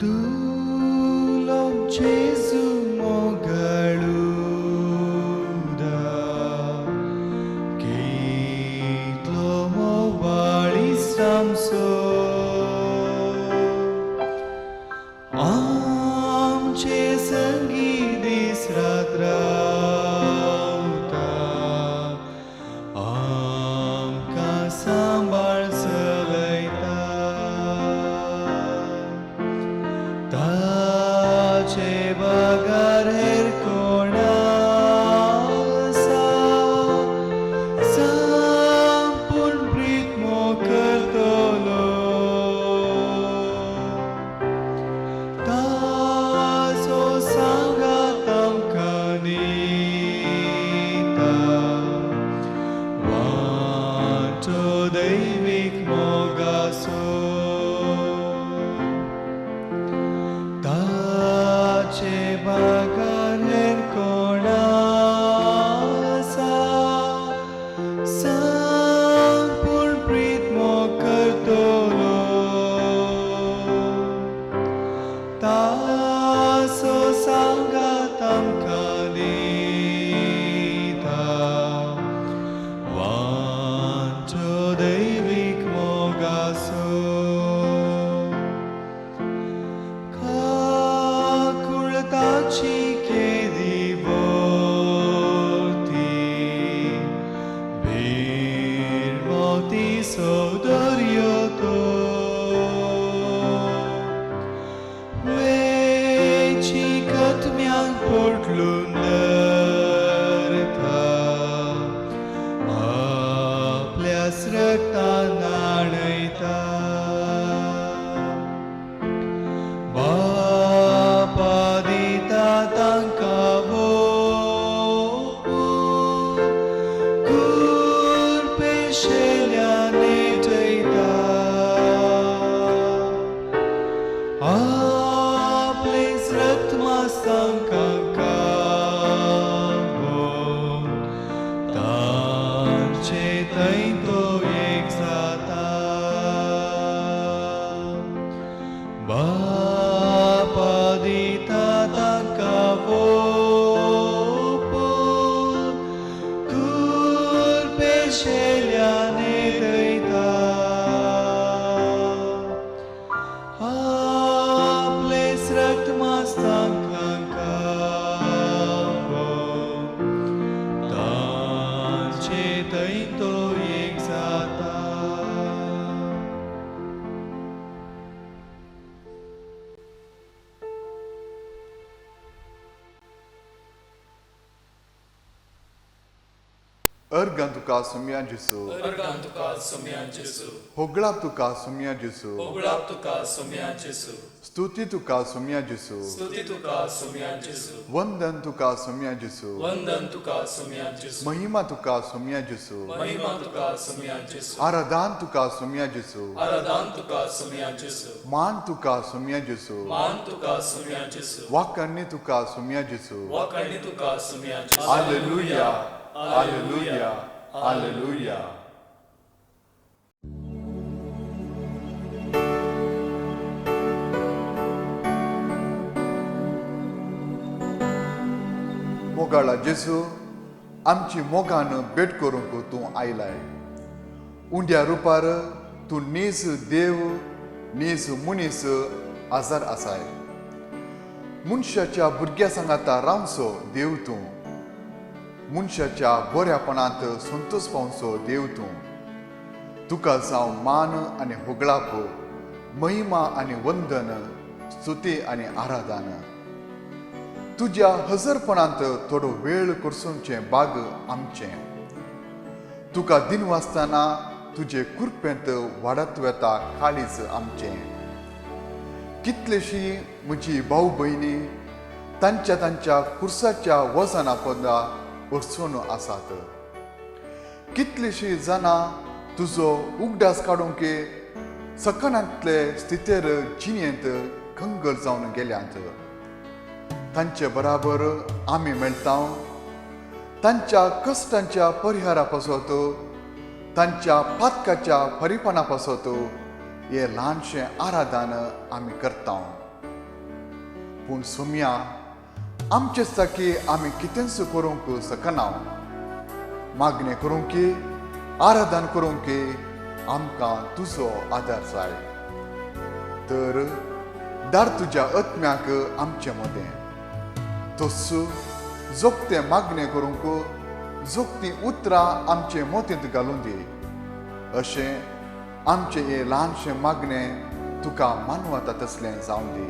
Tulo Jesu mogaluda Kitlo mowali samso Amche sangi disrat रावता आमकां सांबाळ चलयता ताचे बगर हेर कोण आसा संपूर्ण प्रीत करतलो ताचो सांगात आमकां दिता वांटो दैवीक मोगाचो ताचे बगर हेर कोण आसा संपूर्ण प्रीत करतलो ताचो सांगात आमकां दिता वांटो दैवीक मोगाचो काकुळताची केदी व्होरती भिरमोती सौंदर्य तो वेची कतम्यांक पोटलून धरता आपल्याच रक्तान न्हाणयता बापा दिता तांकां वोपून कुरपेशेल्या नेटयता आपलेंच रक्त मास तांकां खावोवन तांचे थंय तो एक जाता बापा दिता तांकां वोपून कुरपेशेल्या नेटयता आपलेंच रक्त मास तांकां खावोवन तांचे थंय तो एक जाता. अर्गां तुका सोम्या जेसू. अर्गां तुका सोम्या जेसू. होगळाप तुका सोम्या जेसू. होगळाप तुका सोम्या जेसू. स्तुती तुका सोम्या जेसू. स्तुती तुका सोम्या जेसू. वंदन तुका सोम्या जेसू. वंदन तुका सोम्या जेसू. महिमा तुका सोम्या जेसू. महिमा तुका सोम्या जेसू. आराधान तुका सोम्या जेसू. आराधान तुका सोम्या जेसू. मान तुका सोम्या जेसू. मान तुका सोम्या जेसू. वाकण्णी तुका सोम्या जेसू. वाकण्णी तुका सोम्या जेसू. Alleluia, alleluia, alleluia. मोगाळा जेजू, आमची मोगान भेट करूंक तूं आयलाय. उंड्या रुपार तूं नीज देव नीज मनीस आजार आसाय. मनशाच्या भुरग्या सांगाता रावचो देव तूं. मनशाच्या बऱ्यापणांत संतोष पावचो देव तूं. तुका जावं मान आनी होगळाप, महिमा आनी वंदन, स्तुती आनी आराधन. तुज्या हजरपणांत थोडो वेळ करसोवचें बाग आमचें. तुका दिनवासतना तुजे कुरपेंत वाडत वता काळीज आमचें. कितलेशी म्हजी भाव भयणी तांच्या तांच्या कुर्साच्या वजना पदा अडचण आसात. कितलीशी जाणां तुजो उगडास काडूंक सकनांतले स्थितेर जिणेंत कंगल जावन गेल्यांत. तांचे बराबर आमी मेळटा. तांच्या कश्टांच्या परिहारा पासत, तांच्या पातकाच्या परिपणा पासत हे ल्हानशें आराधन आमी करता. पूण सोम्या आमचे साकी आमी कितेंच करूंक शकना. मागणें करूंक आराधन करूंक आमकां तुजो आदार जाय. तर दार तुज्या आत्म्याक आमचे मदें तस जोगतें मागणें करूंक जोगतीं उतरां आमचे मोतींत घालून दी. अशें आमचें हें ल्हानशें मागणें तुका मानवता तसलें जावन दी.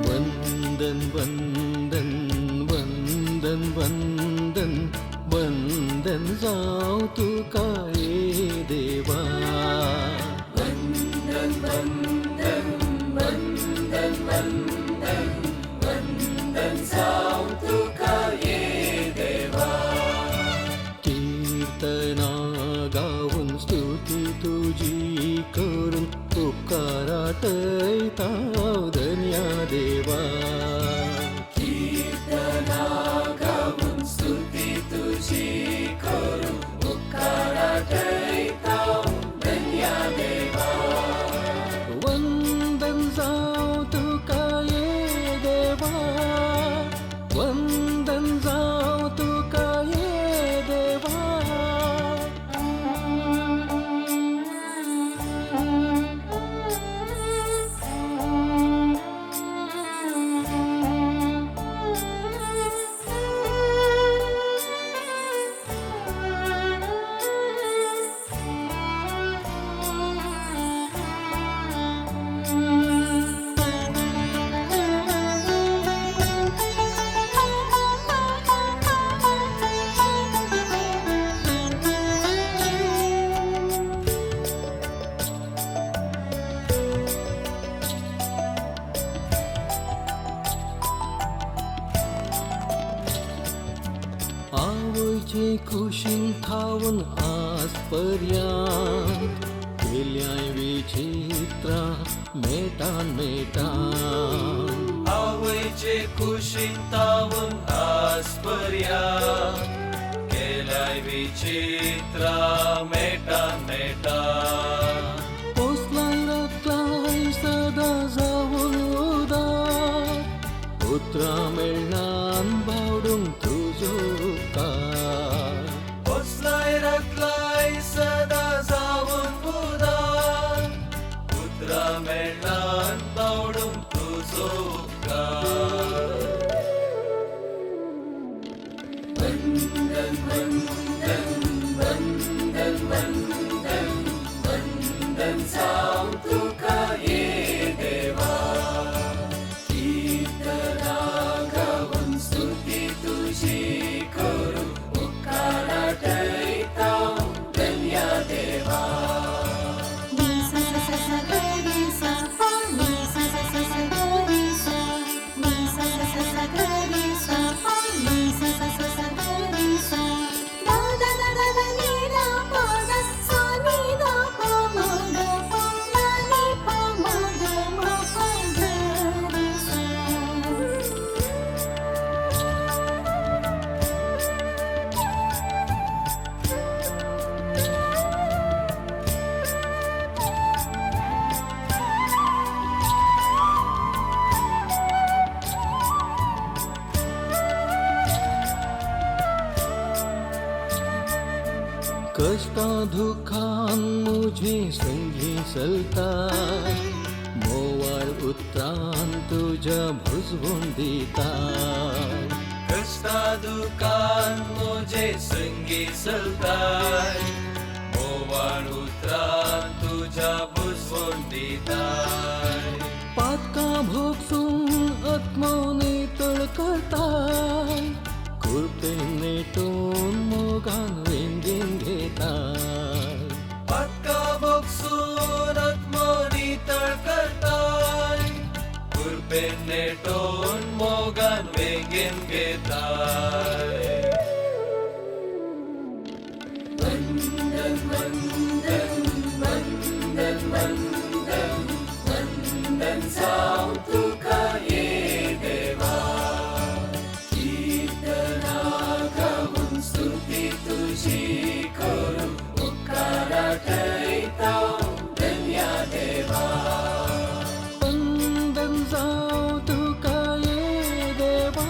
वंदन वंदन वंदन वंदन वंदन जावं तुका ए देवा. वंदन वंदन वंदन वंदन वंदन जावं तुका ए देवा. कीर्तना गावन स्तुती तुजी करून उपकाराटयता धन्या देवा. कीर्तना गावन स्तुती तुजी करून उपकाराटयता धन्या देवा. वंदन जावं तुका ए देवा. वंदन जावं तुका ए देवा. आवयचे कुशीन थावन आज पर्यंत केल्याय विचित्रां मेटान मेटान. आवयचे कुशीन थावन आज पर्यंत केल्याय विचित्रां मेटान मेटान. पोसलाय राखलाय सदां जावन उदार उतरां मेळनान बावडूंक तुजो उपकार. पोसलाय राखलाय सदां जावन उदार उतरां मेळनान बावडूंक तुजो उपकार. वंदन वंदन वंदन वंदन वंदन जावं तुका ए देवा. कीर्तना गावन स्तुती तुजी करून उपकाराटयता धन्या देवा. कष्टां दुखान मुझे संगी चलता मोवाळ उतरान तुज्या भुजवून दिता. कष्टां कश्टा दुकान म्हजे संगी चलताय, मोवाळ उतरान तुज्या बुजवण दिताय. पातकां भोगसून आत्मो नितळ करताय, कृपेन नेटून मोगान वेंगेन घेताय. पातका भोगसून आत्मो नितळ करताय, कृपेन नेटोन मोगान वेंगेन घेताय. वंदन वंदन वंदन वंदन वंदन जावं तुका ये देवा, कीर्तना गावन स्तुती तुजी करूं, उपकारा ठरयता धन्या देवा. वंदन जावं तुका ये देवा,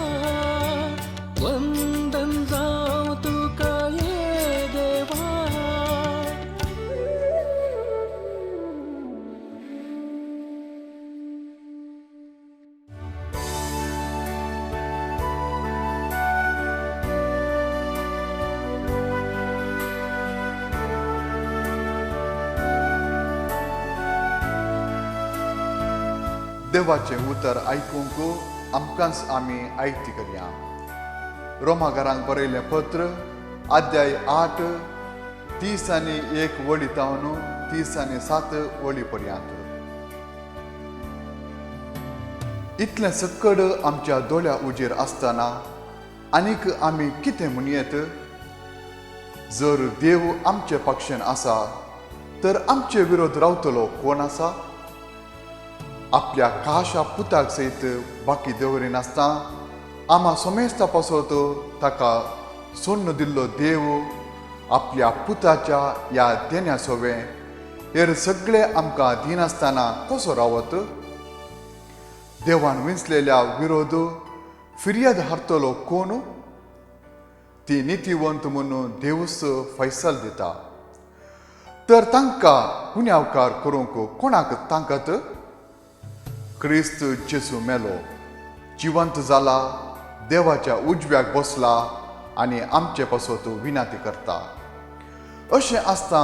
वंदन जावं तुका ये देवा. देवाचें उतर आयकूंक आमकांच आमी आयती करया. रोमागारांक बरयलें पत्र अध्याय 8 30 आनी 1 वळी तावन 30 आनी 7 वळी पर्यंत. इतलें सक्कड आमच्या दोळ्या उजेर आसतना आनीक आमी कितें म्हणयेत? जर देव आमचे पक्षान आसा तर आमचे विरोध रावतलो कोण आसा? आपल्या काशा पुताक सयत बाकी दवरिनासतना आमा समेस्ता पासत ताका सोण्ण दिल्लो देव आपल्या पुताच्या ह्या देण्या सोवें हेर सगळे आमकां दिनासतना कसो रावत? देवान विंचलेल्या विरोध फिर्याद हारतलो कोण? ती नितीवंत म्हणून देवूच फैसल दिता, तर तांकां गुन्यांवकार करूंक कोणाक तांकत? क्रिस्त जेजू मेलो, जिवंत जाला, देवाच्या उजव्याक बसला आनी आमचे पासत विनाती करता. अशें आसता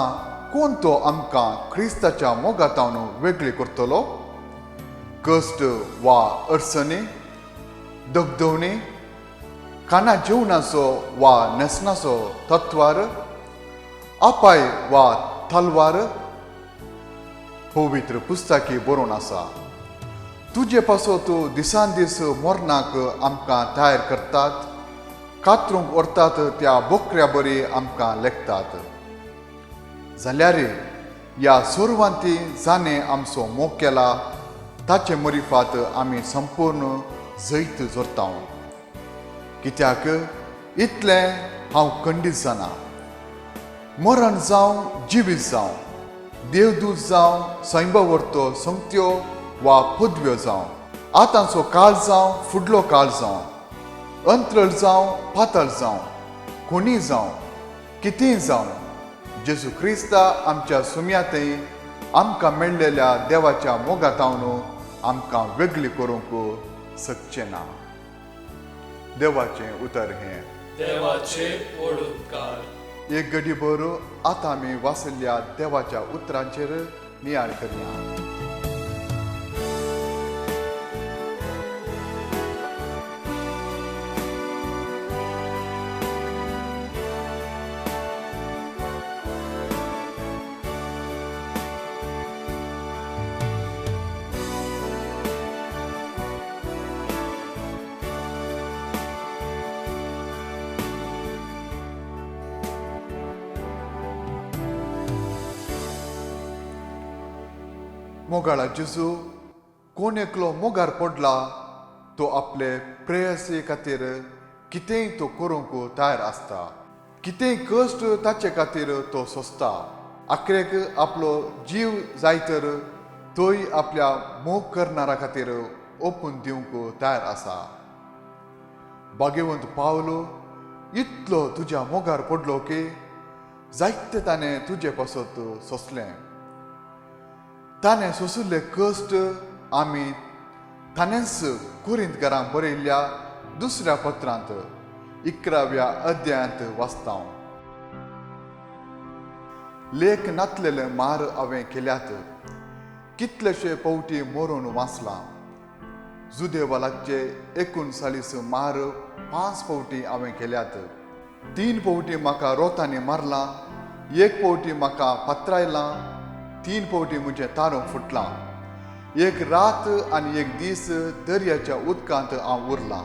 कोण तो आमकां क्रिस्ताच्या मोगातावन वेगळी करतलो? कश्ट वा अडचणी, दगदवणी, खाणा जेवणाचो वा न्हेसणाचो तत्वार, आपाय वा तलवार? पवित्र पुस्तकी बरोवन आसा, तुजे पासत दिसान दीस मरणाक आमकां तयार करतात, कातरूंक व्हरतात त्या बोकऱ्या बरी आमकां लेखतात. जाल्यार ह्या सर्वांती जाणें आमचो मोग केला ताचे मरिफात आमी संपूर्ण जैत जोरता. कित्याक इतलें हांव खंडीत जाना, मरण जावं जिवीत जावं, देवदूत जावं, सैंबवर्तो संगत्यो वा पदव्यो जावं, आतांचो काळ जावं फुडलो काळ जावं, अंत्रळ जावं पातळ जावं, कोणी जावं कितेंय जावं, जेजू क्रिस्ता आमच्या सुम्यातय आमकां मेळ्ळेल्या देवाच्या मोगातावन आमकां वेगळी करूंक शकचें ना. देवाचें उतर हें. देवाचे व्हड उपकार. एक घडी भर आतां आमी वाचिल्ल्या देवाच्या उतरांचेर नियाळ करया. मोगाळा जेजू कोण एकलो मोगार पडला तो आपले प्रेयसी खातीर कितेंय तो करूंक तयार आसता, कितेंय कश्ट ताचे खातीर तो सोंसता. आखरेक आपलो जीव जाय तर तोय आपल्या मोग करणारा खातीर ओपून दिवंक तयार आसा. भाग्यवंत पावलो इतलो तुज्या मोगार पडलो की जायते ताणें तुजे पासत सोंसलें. ताणें सोंशिल्ले कश्ट आमी ताणेंच कोरिंतकारांक बरयल्ल्या दुसऱ्या पत्रांत 11व्या अध्यायांत वाचता. लेख नातलेले मार हांवें केल्यात, कितलेशे पावटी मरून वाचलां. जुदेवा लागचे 39 मार 5 पावटी हांवें केल्यात. 3 पावटी म्हाका रोतांनी मारलां, 1 पावटी म्हाका फातरायलां, 3 पावटी म्हजें तारूं फुटलां. 1 रात आनी 1 दीस दर्याच्या उदकांत हांव उरलां.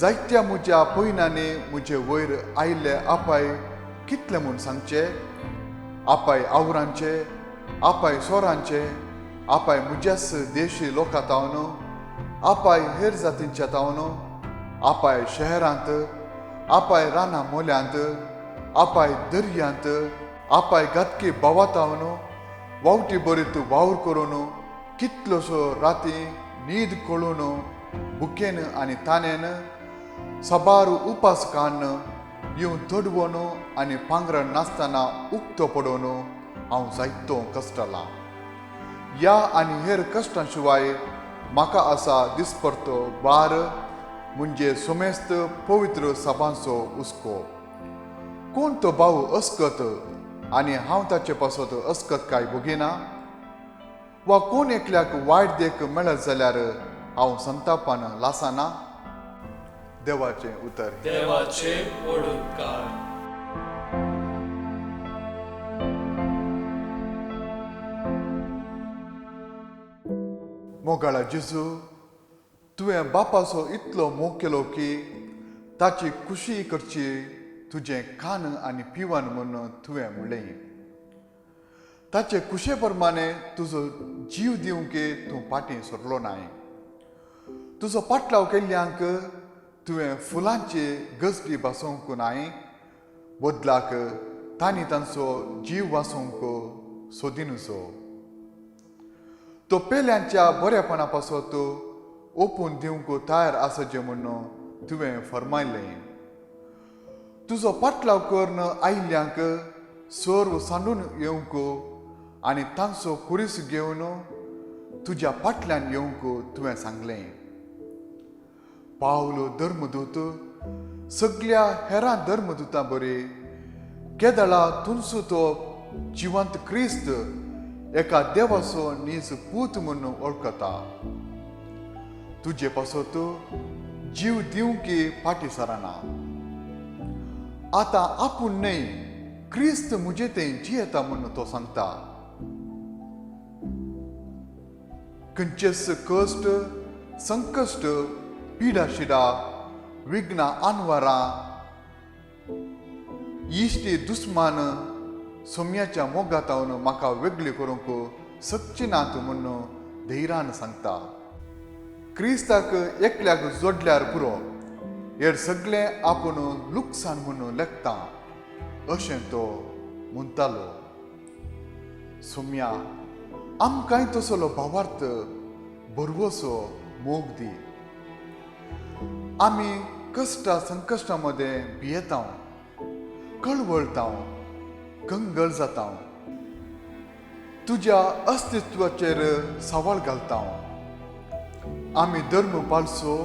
जायत्या म्हज्या पयनांनी म्हजे वयर आयिल्ले आपाय कितले म्हूण सांगचे? आपाय आवरांचे, आपाय सोरांचे, आपाय म्हज्याच देशी लोकां तावन, आपाय हेर जातींच्या तावन, आपाय शहरांत, आपाय रानां मोल्यांत, आपाय दर्यांत, आपाय घातकी भावा तावन, वावटी बरीत वावर करून, कितलोसो राती न्हीद कळून, भुकेन आनी तानेन, साबार उपास काडून, येवन तडवून आनी पांगरण नासतना उक्तो पडोवन हांव जायतो कश्टलां. ह्या आनी हेर कश्टां शिवाय म्हाका आसा दिसपरतो भार, म्हणजे सोमेस्त पवित्र सभांचो हुस्को. कोण तो भाव अस्कत आनी हांव ताचे पासत अस्कत काय भोगिना? वा कोण एकल्याक वायट देख मेळत जाल्यार हांव संतापान लासना? देवाचें उतर. देवाचे वडुपकार. मोगाळा जेजू, तुवें बापाचो इतलो मोग केलो की ताची खुशी करची तुजें कान आनी पिवन म्हूण तुवें म्हणलें. ताचे खुशे प्रमाणे तुजो जीव दिवंक तूं फाटीं सरलो नाय. तुजो पाटलाव केल्ल्यांक तुवें फुलांची गजडी भासोवंक नाय, बदलाक तांणी तांचो जीव वाचोवंक सोदिनुचो. तो पेल्यांच्या बऱ्यापणा पासत ओपून दिवंक तयार आसचें म्हूण तुवें फर्मायलें. तुजो पाटलाव करून आयिल्ल्यांक सर्व सांडून येवंक आनी तांचो कुरीस घेवन तुज्या फाटल्यान येवंक तुवें सांगलें. पावलो धर्मदूत सगल्या हेरां धर्मदूतां बरी केदळा तुमचो तो जिवंत क्रिस्त एका देवाचो नीज पूत म्हूण वळखता. तुजे पासत जीव दिवंक फाटीं सरना. आतां आपूण न्हय, क्रिस्त म्हजे थंय जियेता म्हूण तो सांगता. खंयचेच कश्ट, संकश्ट, पिडा शिडा, विघ्नां आनवारां, इश्टी दुस्मान सोम्याच्या मोगातावन म्हाका वेगळी करूंक सकची नात म्हूण धैर्यान सांगता. क्रिस्ताक एकल्याक जोडल्यार पुरो, हेर सगळें आपूण लुकसाण म्हूण लेखता अशें तो म्हणटालो. सोम्या, आमकांय तसलो भावार्थ भरवसो मोग दी. आमी कश्टा संकश्टा मदें भियेता, कळवळटा, कंगळ जाता, तुज्या अस्तित्वाचेर सवाल घालता. आमी धर्म पाळचो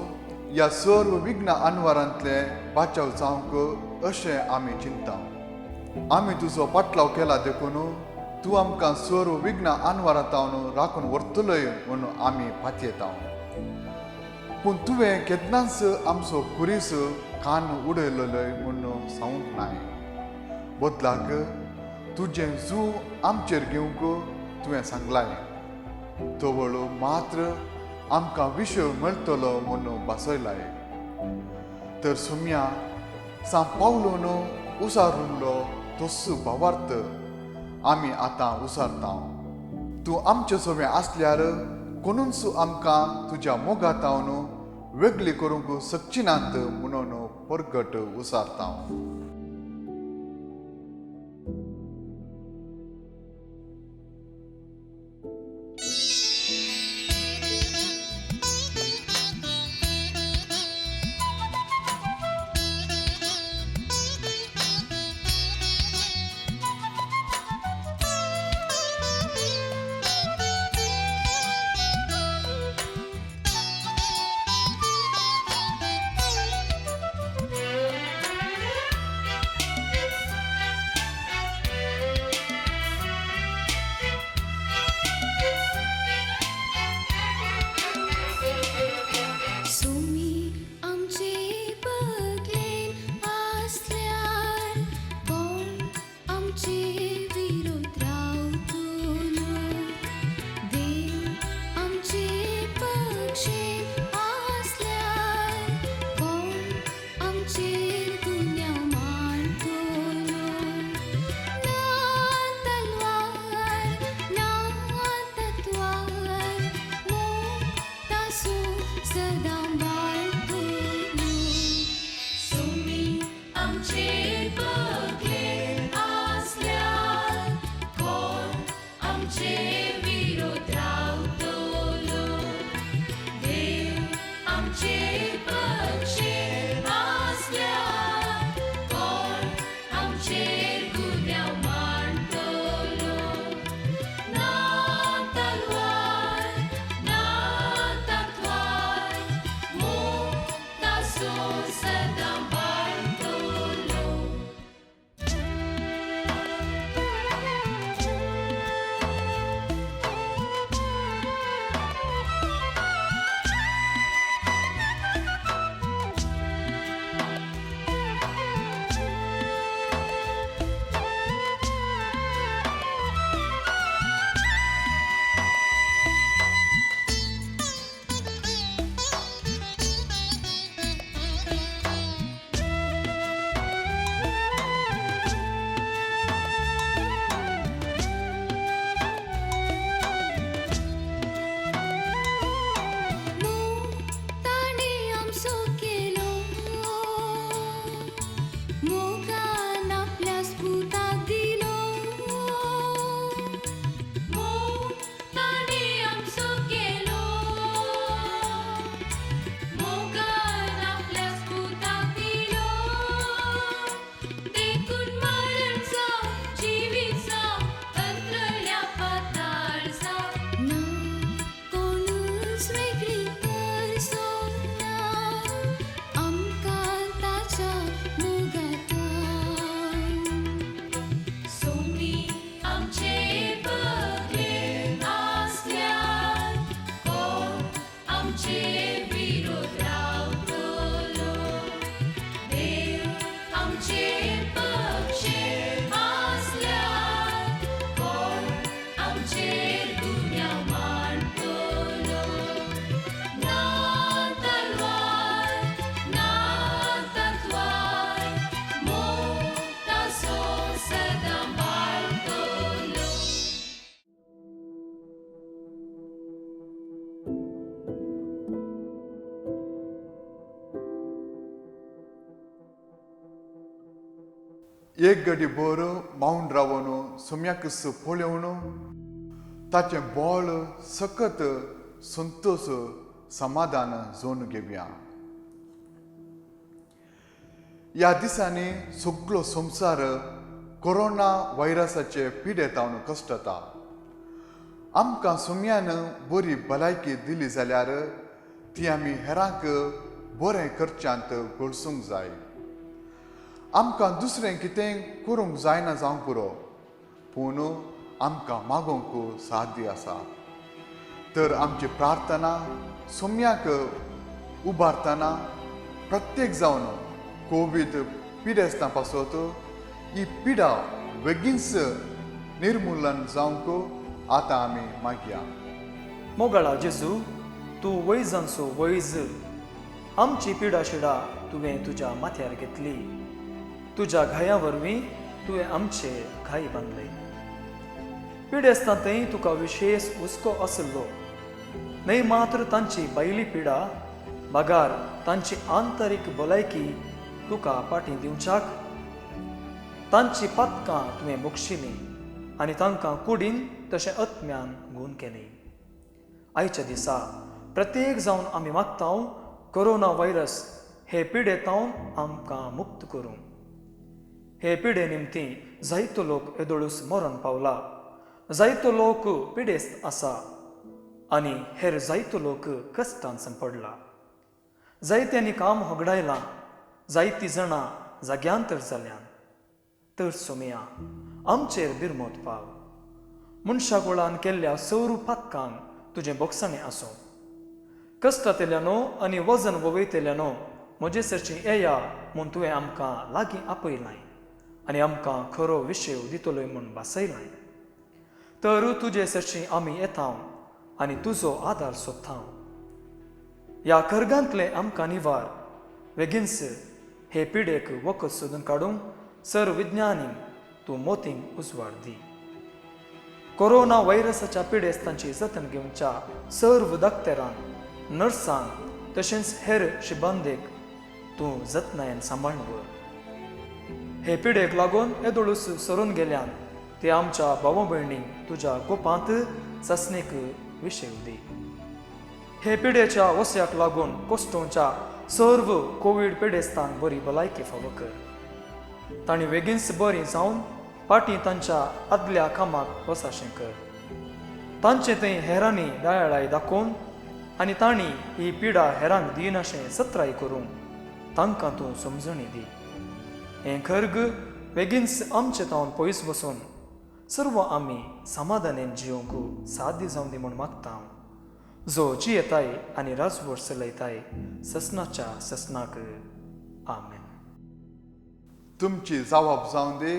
ह्या सर्व विघ्न अनवारांतले बाचाव जावंक अशें आमी चिंता. आमी तुजो पाटलाव केला देखून तूं आमकां सर्व विघ्न अनवारांत राखून व्हरतलोय म्हूण आमी पातयेता. पूण तुवें केन्नाच आमचो खुरीस कान उडयलोय म्हूण सांगूंक नाय. बदलाक तुजें जू आमचेर घेवंक तुवें सांगलाय. तवळ मात्र आमकां विशय मेळटलो म्हूण भासयलाय. तर सुम्या, सांव पावलोन उसारुल्लो तोस भावार्थ आमी आतां उसारता. तूं आमचे सवें आसल्यार कोणूच आमकां तुज्या मोगातावन वेगळी करूंक सकची नात म्हणून परगट उसारता. आमचे पक्षे आसल्यार कोण आमचेर गुन्यांव मांडटलो? ना तलवार, ना तत्वार, मोग ताचो सदां पाळटलो. एक गडी भर मावन रावन सोम्याकच पळोवन ताचें बळ, सकत, संतोश, समाधान जोन घेवया. ह्या दिसांनी सगलो संवसार कोरोना व्हायरसाचे पिडेतावन कश्टता. आमकां सोम्यान बरी भलायकी दिली जाल्यार ती आमी हेरांक बरें करच्यांत गळसूंक जाय. आमकां दुसरें कितेंय करूंक जायना जावंक पुरो, पूण आमकां मागोवंक साध्य आसा. तर आमची प्रार्थना सोम्याक उबारतना प्रत्येक जावन कोवीड पिडेस्तां पासत ही पिडा बेगीनच निर्मुलन जावंक आतां आमी मागया. मोगाळा जेजू, तूं वैजांचो वैज. आमची पिडा शिडा तुवें तुज्या माथ्यार घेतली. तुज्या घाया वरवीं तुवें आमचे घाय बांदले. पिडेस्तां थंय तुका विशेश हुस्को आसलो. न्हय मात्र तांची भायली पिडा, बगार तांची आंतरीक भलायकी तुका पाटी दिवच्याक तांची पातकां तुवें बक्षिलीं आनी तांकां कुडीन तशें आत्म्यान गूण केली. आयच्या दिसा प्रत्येक जावन आमी मागता, कोरोना व्हायरस हे पिडेतावन आमकां मुक्त करूं. हे पिडे निमती जायतो लोक येदोळूस मरण पावला, जायतो लोक पिडेस्त आसा आनी हेर जायतो लोक कश्टान सांपडला. जायत्यांनी काम होगडायलां, जायतीं जाणां जाग्यांतर जाल्यान. तर सोमया, आमचेर बिरमोत पाव. मनशा कुळान केल्ल्या सौर पातकांक तुजें बोगसाणें आसूं. कश्टांतल्यानो आनी वजन ववयतल्यानो, म्हजे सरचीं येया म्हूण तुवें आमकां लागीं आपयलाय आनी आमकां खरो विशय दितलोय म्हूण भासयलाय. तर तुजे सरशीं आमी येता आनी तुजो आदार सोदता. ह्या करगांतले आमकां निवार. बेगीनच हे पिडेक वखद सोदून काडूंक सर विज्ञानीक तूं मोतींक उजवाड दी. कोरोना व्हायरसाच्या पिडेस्तांची जतन घेवच्या सर्व दाक्तेरांक, नर्सांक तशेंच हेर शिबंदेक तूं जतनायेन सांबाळून व्हर. हे पिडेक लागून येदोळूस सरून गेल्यान ते आमच्या भाव भयणींक तुज्या गोपांत सासणीक विशय दी. हे पिडेच्या वस्याक लागून कोश्टोवच्या सर्व कोवीड पिडेस्तांक बरी भलायकी फावो कर. तांणी बेगीनच बरीं जावन पाटी तांच्या आदल्या कामाक वसाशें कर. तांचे थंय हेरांनी दयाळाय दाखोवन आनी तांणी ही पिडा हेरांक दिनाशें सत्राय करूंक तांकां तूं समजणी दी. हें खर्ग बेगीनच आमचे तावन पयस बसून सर्व आमी समाधानेन जिवंक साध्य जावं दी म्हूण मागता हांव, जो जियेताय आनी राजवट चलयताय ससनाच्या ससनाक. आमेन. तुमची जावाब जावं दी.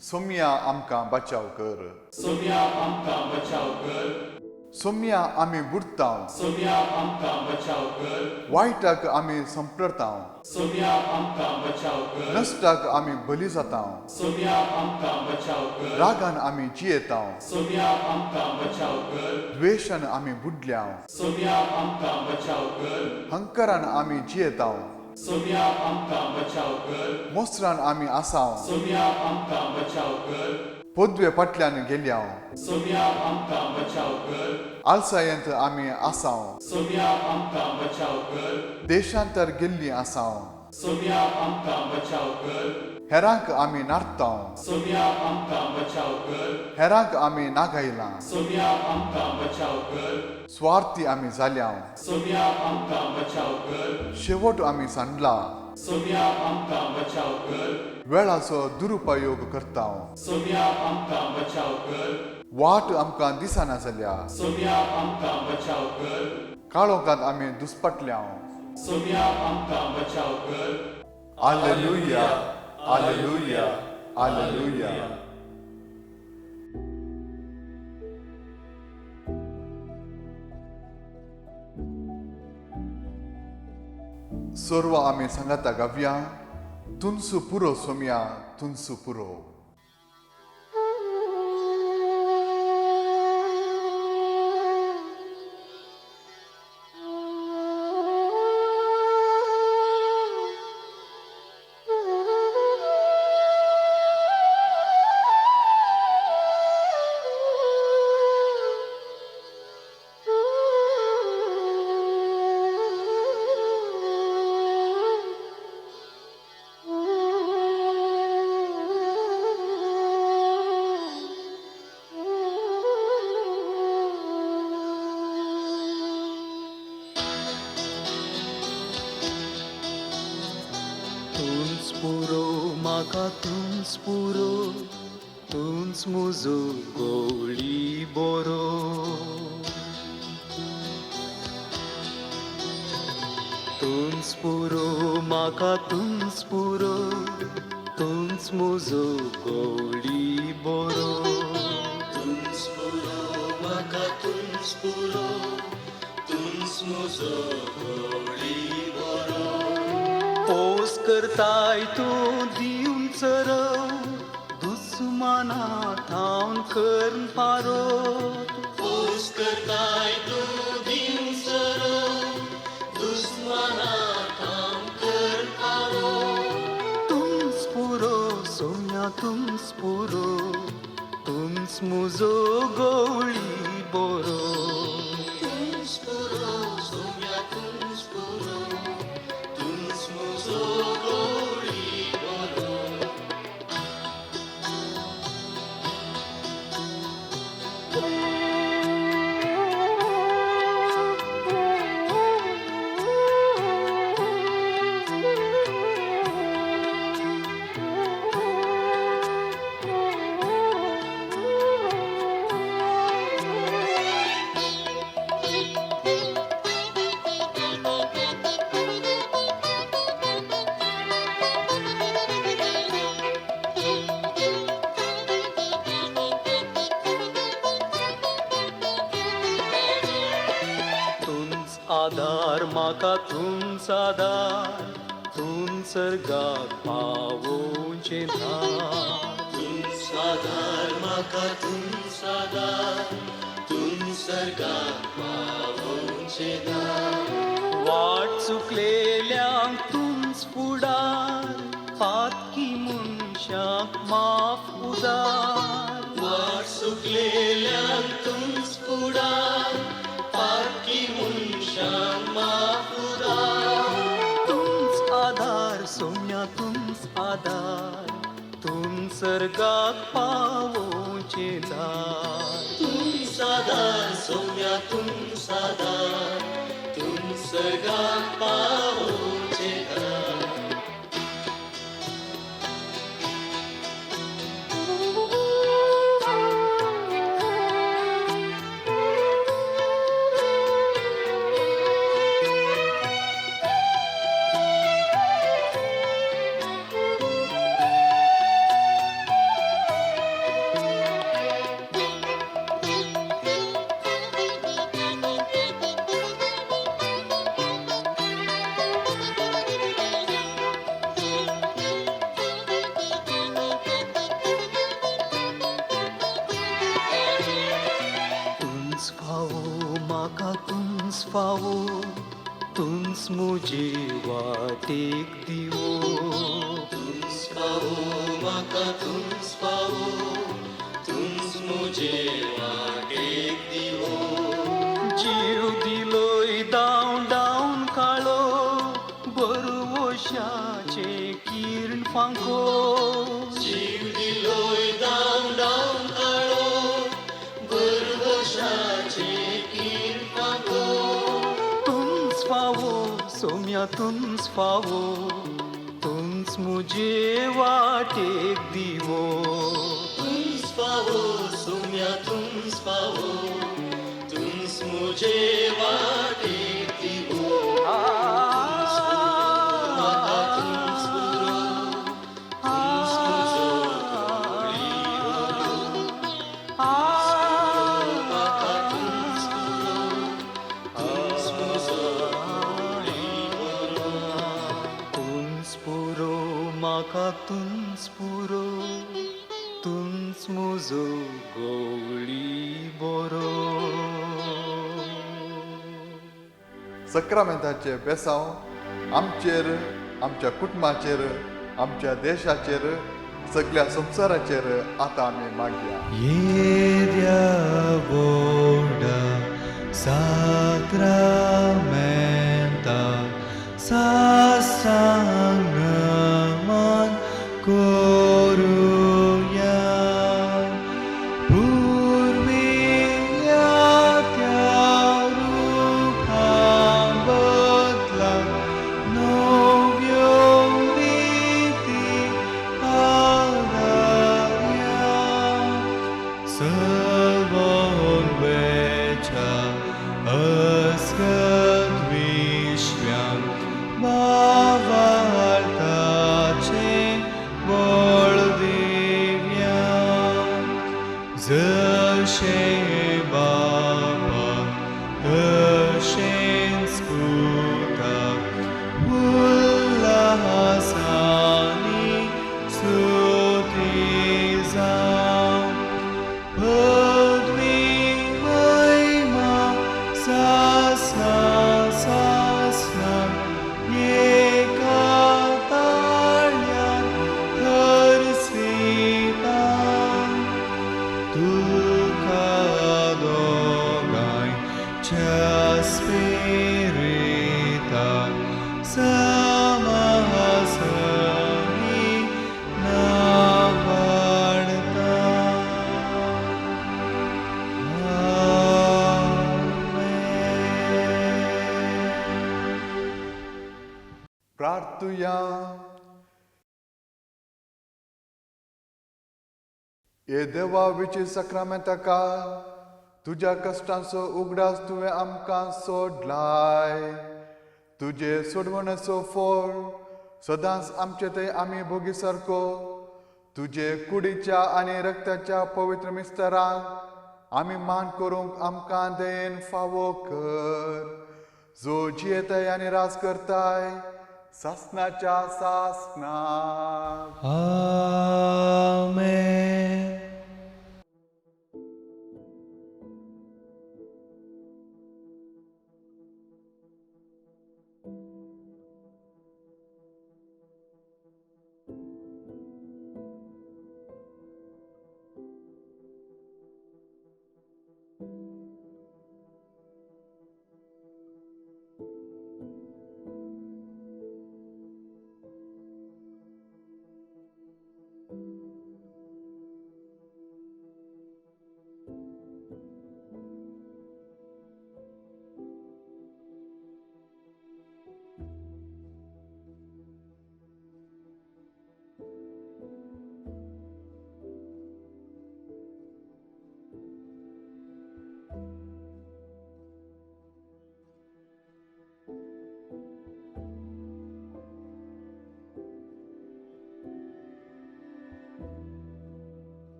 सोमया, आमकां बचाव कर. सोम्या, आमकां बचाव कर. सोमया, आमी बुडता. सोम्या, आमकां बचाव कर. वायटाक आमी संप्रता. सोम्या, आमकां बचाव कर. नश्टाक आमी बली जाता. सोम्या, आमकां बचाव कर. रागान आमी जियेता. सोम्या, आमकां बचाव कर. द्वेशान आमी बुडल्या. सोम्या, आमकां बचाव कर. हंकरान आमी जियेता. सोम्या, आमकां बचाव कर. मोसरान आमी आसा. सोम्या, आमकां बचाव कर. पदवे फाटल्यान गेल्या. सोम्या, आमकां बचाव कर. आलसायेंत आमी आसा. सोम्या, आमकां बचाव कर. देशांतर गेल्लीं आसा. सोम्या, आमकां बचाव कर. हेरांक आमी नाडता. सोम्या, आमकां बचाव कर. हेरांक आमी नागायलां. सोम्या, आमकां बचाव कर. स्वार्थी आमी जाल्या. सोम्या, आमकां बचाव कर. शेवट आमी सांडला. सोम्या, आमकां बचाव कर. वेळाचो दुरुपयोग करता. सोम्या, आमकां बचाव कर. वाट आमकां दिसना जाल्या. सोम्या, आमकां बचाव कर. काळोखांत आमी दुस्पटल्या. सोम्या, आमकां बचाव कर. आलेलुया, आलेलुया, आलेलुया. सर्व आमी सांगाता गावया, तुमचो पुरो सोम्या, तुमचो पुरो. तूंच पुरो म्हाका, तूंच पुरो, तूंच म्हजो गोळी बरो. तूंच पुरो म्हाका, तूंच पुरो, तूंच म्हजो गोळी बरो. तूंच पुरो म्हाका, तूंच पुरो, तूंच म्हजो गोळी बरो. पोस करताय तूं दिवन चरव, दुस्माना थावन करन पारो. पोस करताय तूं दिवन चरव, दुस्माना थावन करन पारो. तूंच पुरो सोम्या, तूंच पुरो, तूंच म्हजो गोळी बरो. तूंच पुरो सोम्या, तूंच पुरो, तूंच म्हजो गोळी बरो. तूंच आधार म्हाका, तूंच आधार, तूंच सर्गाक पावोवचें धार. तूंच आधार म्हाका, तूंच आधार, तूंच सर्गाक पावोवचें धार. वाट चुकलेल्यांक तूंच फुडार, पातकी मनशांक माफ उदार. वाट चुकलेल्यांक तूंच फुडार, पातकी मनशांक माफ उदार. तूंच आधार सोम्या, तूंच आधार, तूंच सर्गाक पावोवचें दार. तूंच आधार सोम्या, तूंच आधार, तूंच सर्गाक पावोवचें दार. तूंच फावो म्हाका, तूंच फावो, तूंच म्हजे वाटेक दिवो. तूंच फावो म्हाका, तूंच फावो, तूंच म्हजे वाटेक दिवो. जीव दिलोय धांव धांवन काळो, बरवशाचें किर्ण फांको. जीव दिलोय धांव धांवन काळो, बरवशाचें किर्ण फांको. तूंच फावो सोम्या, तूंच फावो, तूंच म्हजे वाटेक दिवो. तूंच फावो सोम्या, तूंच फावो, तूंच म्हजे वाटेक दिवो. म्हाका तूंच पुरो, रावपाक तूंच पुरो, तूंच म्हजो गवळी बरो. सक्रामेंताचे बेसांव आमचेर, आमच्या कुटुंबाचेर, आमच्या देशाचेर, सगळ्या संवसाराचेर आतां आमी मागया. येद्या व्हडा साक्रामेंता साष्टांग नमन करुया. पुर्विल्ल्या त्या रुपा बदला नव्यो रिती आदारया. सलवोन वेच्या अस्कत विश्व्यान भावार्थाचे बळ दिव्या. जशें बापाक तशेंच पुताक उल्हासांनी स्तुती जावं. पदवी महिमा सासना सासना एका ताळ्यान हरसिता. तुका दोगांयच्या स्पिरिताक समासनी नावाडता. आमेन. प्रार्थुया. हे देवा, विची सक्रामेंताका तुज्या कश्टांचो उगडास तुवें आमकां सोडलाय. तुजे सोडवणेचो फळ सदांच आमचे थंय आमी भोगी सारको तुजे कुडीच्या आनी रक्ताच्या पवित्र मिस्तरांक आमी मान करूंक आमकां दयेन फावो कर, जो जियेताय आनी राज करताय सासनाच्या सासनाक.